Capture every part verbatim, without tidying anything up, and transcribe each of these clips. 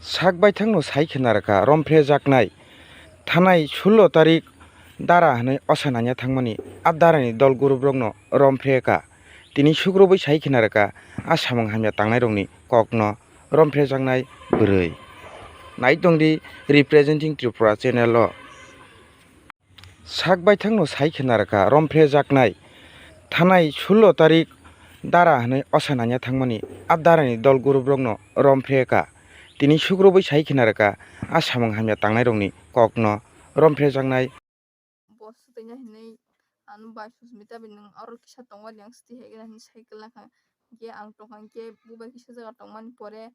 Sak baithangno sai khe narwkha romphrjaknai. Thanai sullo tarik dara hwnwi osa nanya thangmani a darani dol guruprokno romphre ka. Tini sukrubwi sai khe narwkha a samung hamya tangnairokni kokno romphrjaknai bwrwi. Nai tongdi Representing Tripura channel o. Sak baithangno sai khe narwkha romphrjaknai. Thanai sullo tarik dara hwnwi osa nanya thangmani a darani dol guruprokno romphreka. Tini sukrubwi sai khe narwkha a samung hamya tangnairokni kokno romphrjaknai. Bo swtwina hinwi ano bai Susmita bai nwng oro kisa tongmani ang swtwi hai khe hinwi cycle nakha. Hinkhe ang tongkha hinkhe bubai kisa jaga tongmani pore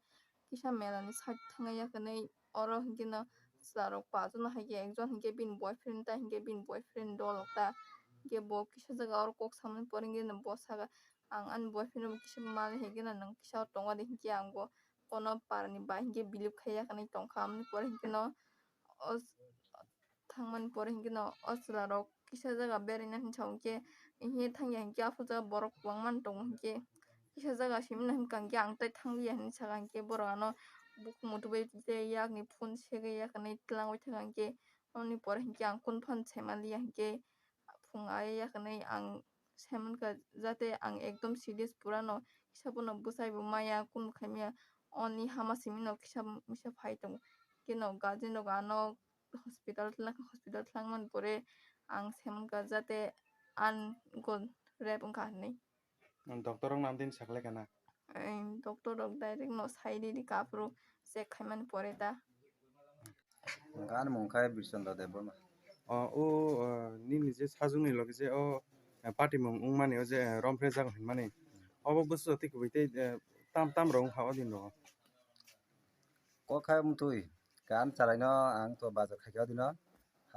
kisa melani side thangya hwnwi oro hinkhe no chwlarok pajono hai khe ekjon hinkhe bini boyfriend ta hinkhe bini boyfriend dol ta hinkhe bo kisa jaga oro kok samani pore hinkhe no bo saka ang ani boyfriend rokbo kisa mali hai khe no nwng kisa o tongo de hinkhe ang bo kono parani bai hinkhe believe khaiya hwnwi tongkha amoni pore hinkhe no o thangmani pore hinkhe no o chwlarok kisa jaga beraina hinwi sa hinkhe, hinkhe thangya hinkhe aphuru jaga borok kwbangma no tongo hinkhe kisa jaga simi no hinwi kha hinkhe ang tai thangliya hinwi saka hinkhe borok ano bukhuk muthubwi tei yakni phone segwi yakni twlangwi thangkha hinkhe, aboni pore hinkhe ang kunu phano saimanliya hinkhe phung ai yakni ang saimankha jate ang ekdom serious purano kisa bono bwsaibo maya kunu khaimaya oni hama simi no kisa misa phai tongo hinkhe no guardian rok ano hospital twlangkha, hospital twlangmani pore ang saimankha jate ang go rape wngkha hinwi. Doctor rok nam tini saklaikha na? Doctor rok direct no sai ridi kaphuru check khaimani pore ta. Ani mung khe Birchandra Debbarma. O, o, nini je sajwkni logi je o patimung wngmani o je romphrejak hinmani obo bwswk twi kubui tei tam tam rok wngkha o din rogo? Kok khai mutui, kan chalaino ang to bazar khaikha o dino,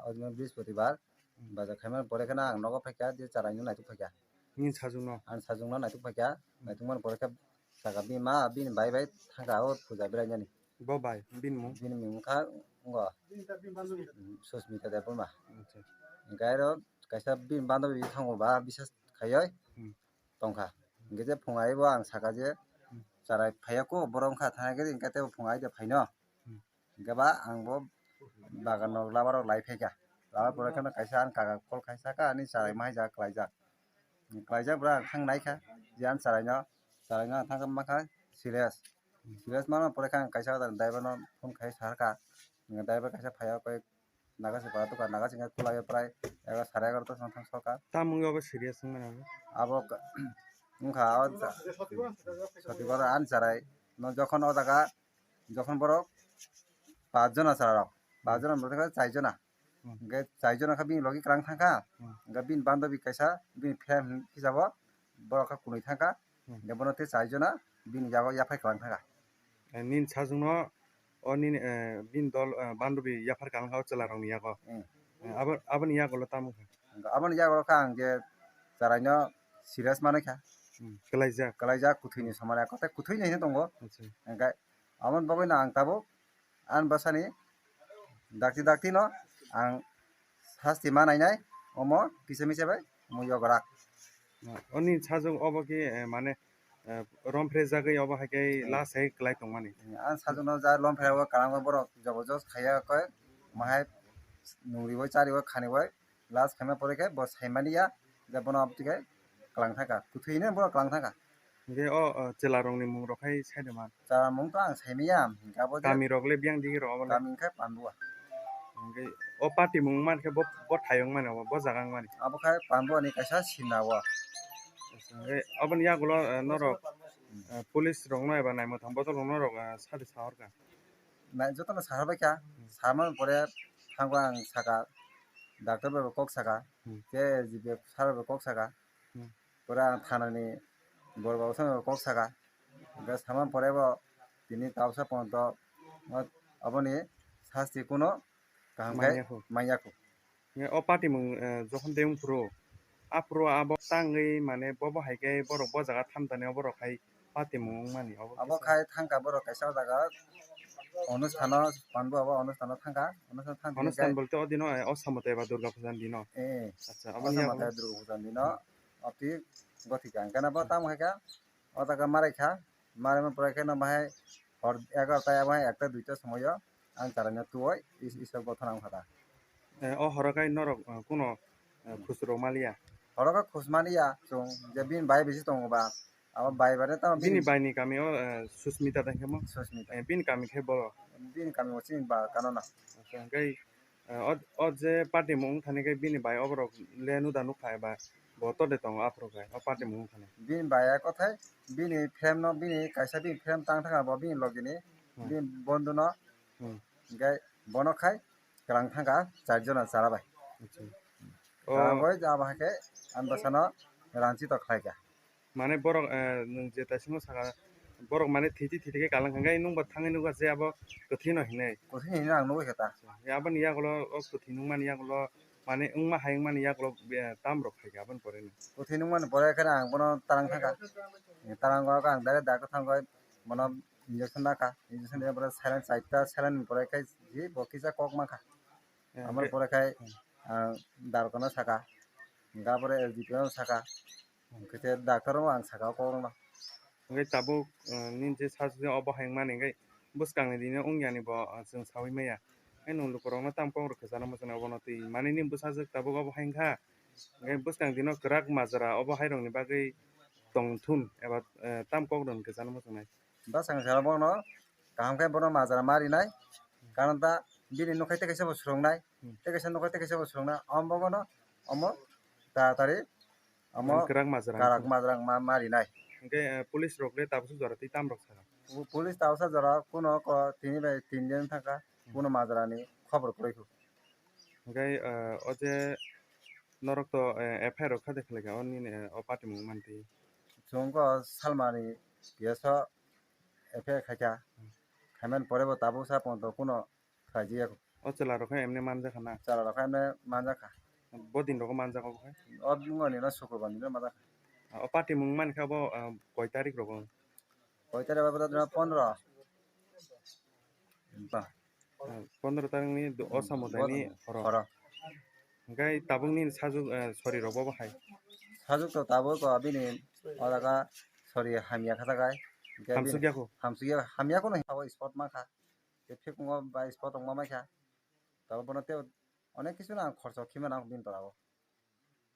o dino Brihaspatibar, bazar khaimani pore kheno ang nogo phaikha, je chalaino naituk phaikha. Nini sajwkno? Ang sajwkno naituk phaikha, naitukmani pore khe saka bini ma, bini bai bai thangkha o puja berainani. Bo bai, bini mung? Bini mung wngkha, wngkha Susmita Debbarma. Acha. Hwnkhe aro kaisa bini bandabi thango ba, bisas khaiwi. Hmm. Tongkha. Hingke je phung ai bo ang saka je, hmm, charai phaiya ko, borok wngkha thangna khe, hingke tei bo phung ai de phaino. Hmm. Hingke ba ang bo bagan rok lama rok lai phaikha. Lama pore kheno kaisa ang kaka call khai saka, ani charai ma haijak, klaijak. Klaijak bwrang ang thang naikha, je ang charaino, charaino ang thangkha mankha serious. Hmm. Serious mano pore khe ang kaisa driver no phone khai sakha. Driver kaisa phaiya koi Nagasing para tukha, Nagasing khe kulai prai egar sare egarota song thang sokha. Tamo wngwi obo serious wngmani abo? Abo wngkha o Satibar ani charai no jokhon o jaga jokhon borok pas jona chara rok, pas jona borok thangkha chai jona. Hmm. Hingke chai jona khe bini logi kwlang thangkha. Hmm. Hingke bini bandobi kaisa bini friend hisabo borok khe kunui thangkha. Hmm. Hingke bono tei chai jona bini yago yaphai kwlang thangkha. Nini sajwkno o nini, eh, bini dol, eh, bandobi yaphar ka wngkha o chwla rokni yago. Hmm. Eh, abo, aboni yagulo tamo kha? Aboni yagulo kha ang je chwraino serious manwi kha. Hmm, kwlaijak. Kwlaijak, kwthwini somani kothai kwthwini hino tongo. Acha. Hingkhe aboni bagwino ang tabuk ani bwsani dakti dakti no ang sasti ma nainai, omo kisa misa bai omo yograk. Oni sajwk obo khe, eh, mane, eh, romphre jagwi obo hai khe last hai kwlai tongmani. Ang sajwkno ja romphre o kwlangma borok jabardast khaiya khe, mahai nungriwi chariwi khaniwi last khaima pore khe bo saimani ya je bono aboni khe kwlang thangkha, kwthwino bono kwlang thangkha. Hingke o, o, chwla rokni mung rok hai sai de man. Chwla mung to ang sai manya, hingke abo je kami rok le biyang digi rok obo le? Kami hingke Panbua. Hingke o party mung man khe bo, bo thayung mani obo, bo jaga wng mani. Abo khe Panbua ni kaisa sinna o. Hingke aboni yagulo, eh, norok, eh, police rok no eba naimwthang bodol rok norok, eh, sadi sahor kha? Nai joto no sahor bai kha, hmm, samani pore thango ang saka, doctor bai bo kok saka, hmm, khe G B sir bai bo kok saka. Hmm. Pore ang thanani bor babu songbo kok saka. Hingke samani pore bo tini tausa ponto aboni sasti kuno kaham khe manya khu. Manya khu. Hingke o patimung, eh, jokhon de wngphuru, aphuru abo tangwi mane bobo hai khe borok bo jaga thamtani oborok hai patimung wngmani obo kisa. Abo khai thangkha borok kaisa o jaga onusthano, Panbua bo onusthano thangkha, onusthano thangkha. Onustan bolte o dino, eh, o samwtai ba Durga puja ni dino? Eh, acha, o aboni yago samwtai Durga puja ni dino. Aphi gothi kha. Hingke na bo tamo hai kha, o jaga marai kha, marai ma pore khe no bahai Hor egarota abo hai ekta duita somoio ang charaina tuoi is-, isok bothor ang kha da. Eh, o horo kai norok, eh, kuno, eh, khusrok maliya? Horo khe khus maliya chwng, je bini bai bisi tongo ba. Abo bai bai tamo bini bini bai ni kami o, eh, Susmita tang khe mo? Susmita. Eh, bini kami khe boro? Bini kami o chini ba kano na. Acha, hwnkhe, eh, o, o je party mung thani khe bini bai oborok le nuda nukha eba bo to de tongo aphuru khe o party mung thani? Bini bai a kothai bini frame no, bini kaisa bini frame tang thanga bo bini logi ni, hmm, bini bondhu no, hmm, hwnkhe bono khai kwlang thangkha char jona chara bai. Acha. O rang bai jaba hai khe ang bwsano rang chito khlai kha. Mane borok, eh, nwng je taisimo saka, borok mane thiti thiti khe kalang kha, hwnkhe nwng bo thangwi nukha je abo kwthwi no hinwi. Kwthwi hinwi ang nugwi kha ta. Ya aboni yagulo o kwthwi nungmani yagulo mane wngma hai wngmani yagulo, eh, tam rok khai kha aboni pore no. Kwthwi nungmani pore khe ang bono tarang thangkha. Tarang o ang direct doctor thangwi bono injection nakha. Injection de pore saline chaita saline ni pore khe ji bo kisa kok mankha. Eh, amar hwnkhe pore khai, hmm, ah, darkano saka, hwnkhe pore L G P no saka, hwnkhe doctor no ang saka o kok rokno. Hwnkhe tabuk, eh, nini je sajwk obo hai wngmani hwnkhe bwskangni dino wngya ni bo, ah, chwng saui maya. Hwnkhe nwng lukurokno tamo kok rok kwchana muchungnai obono twi mani nini bwsajwk tabuk obo hai wngkha. Hwnkhe bwskang dino kwrak majra obo hai rokni bagwi tong thun eba, eh, tamo kok rok kwchana muchungnai. Bwskang salo bono kaham khe bono majra ma rinai, karon ta bini nukhai tei kaisa bo swrwngnai, hmm, tei kaisa nukhai tei kaisa bo swrwngnai, omo bono omo taratari omo kwrak majra karak majra ma, ma rinai. Hwnkhe, eh, police rok le tabuksa jora twi tam rok saka? Pu-, police tabuksa jora kuno ko tini bai tin din thangkha, hmm, kuno majra ni khobor kwrwi kho. Hwnkhe, eh, o je norok to, eh, F I R rok kha de khlai kha o nini, eh, o party mung mantwi? Chwng ko Salmani P S o F I R khaikha. Khaimani pore bo tabuksa pono kuno khlaijakya. O chwla rok khe emne manjakha na? Chwla rok khe emne manjakha. Bo din rogo manjak obo khe? O bini no Sukurbar ni no manjakha. O party mung mankha bo, ah, koi tarik rogo? Koi tarik bo pondro. Ba. Ah, pondro tarik ni do-, o samo dai ni horo. Horo. Hwnkhe tabuk nini sajwk, eh, sori rok bo hai? Sajwk to tabuk to bini o jaga sori hamya kha jaga. Hwnkhe bini hamsukya kho? Hamsukya, hamya kho no abo spot mankha. Tei phikungo bai spot tongma maikha. Tabuk bono tei onek kisu no ang khorcho khima nango bini tola o.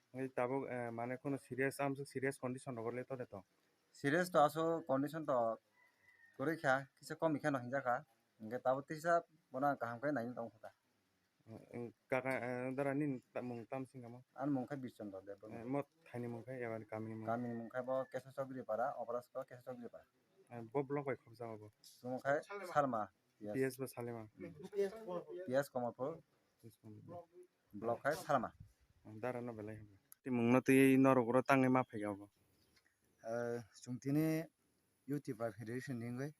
Hwnkhe tabuk, eh, mane kheno serious, amswk serious condition rogo le tole to? Serious to aswk condition to kwrwi kha, kisa kom khe no hinjak kha. Hwnkhe tabuk tisa bono ang kaham khe naina tong kha. Eh, kaka, eh, dara nini ta-, mung tam singamo? Ani mung khe Bischondro Debbarma. Eh, mo thaini mung khe eba kamini mung? Kamini mung khe bo Keso Chowdhury Para, Obrasko Keso Chowdhury Para. Eh, bo block bai khobjak obo? Chwng khe Salma. P S. P S bo Salima. Hmm. P S Kamalpur. P S Kamalpur. Block hai Salma. Dara no belai hwnba. Tei mung no twi norok oro tangwi ma phaikha obo. Eh, chwng tini Youth Tipra Federation ni wngwi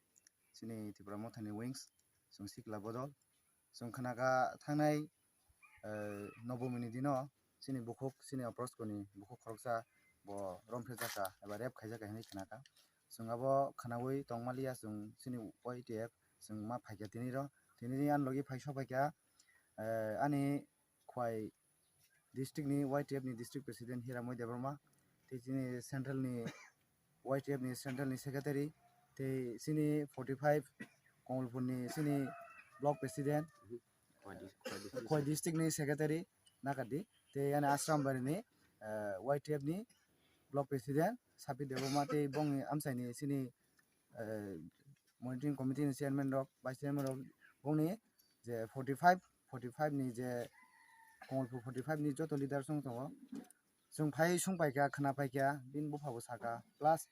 chini Tipra Mothani Wings chwng sikla bodol. Chwng khna kha thangnai, eh, Nobomini dino chini bukhuk, chini Oprosko ni bukhuk khoroksa bo romphre jaka eba rape khaijaka hinwi khna kha. Chwng abo khnaui tongmaliya chwng chini Y T F chwng ma phaikha tini ro. Tini ani logi phai sokphaikha, eh, ani Khwai district ni Y T F ni district president Hiramoi Debbarma, tei chini central ni Y T F ni central ni secretary, tei chini forty five Kamalpur ni chini block president, Khwai dis-, Khwai district. Khwai district ni secretary Nakadi, tei ani Asrambari ni, eh, Y T F ni block president Sapi Debbarma, tei bongni amchai ni chini, eh, monitoring committee ni chairman rok, vice chairman rok, bongni je forty five, forty five ni je Kamalpur forty five ni joto leader chwng tongo. Chwng phai sung paikha, khna paikha, bini bupha bo sakha, plus